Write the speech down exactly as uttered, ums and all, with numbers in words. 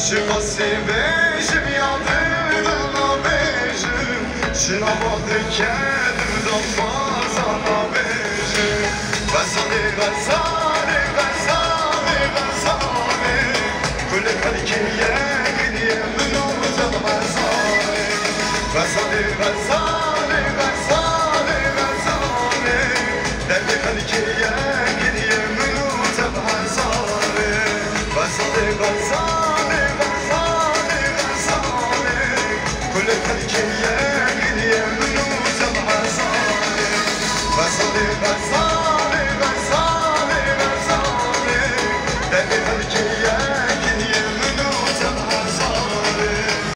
Çiqasî bêjim ya dil nabêjim, ji nava dikedim dambazan nabêjim. Xezalê, xezalê, xezalê, xezalê, kulê xelkê ye, giliyê min û te xezalê. Xezalê, xezalê, xezalê, xezalê, derdê xelkê ye, giliyê min û te xezalê. Xezalê, xezalê, xezalê, xezalê, kulê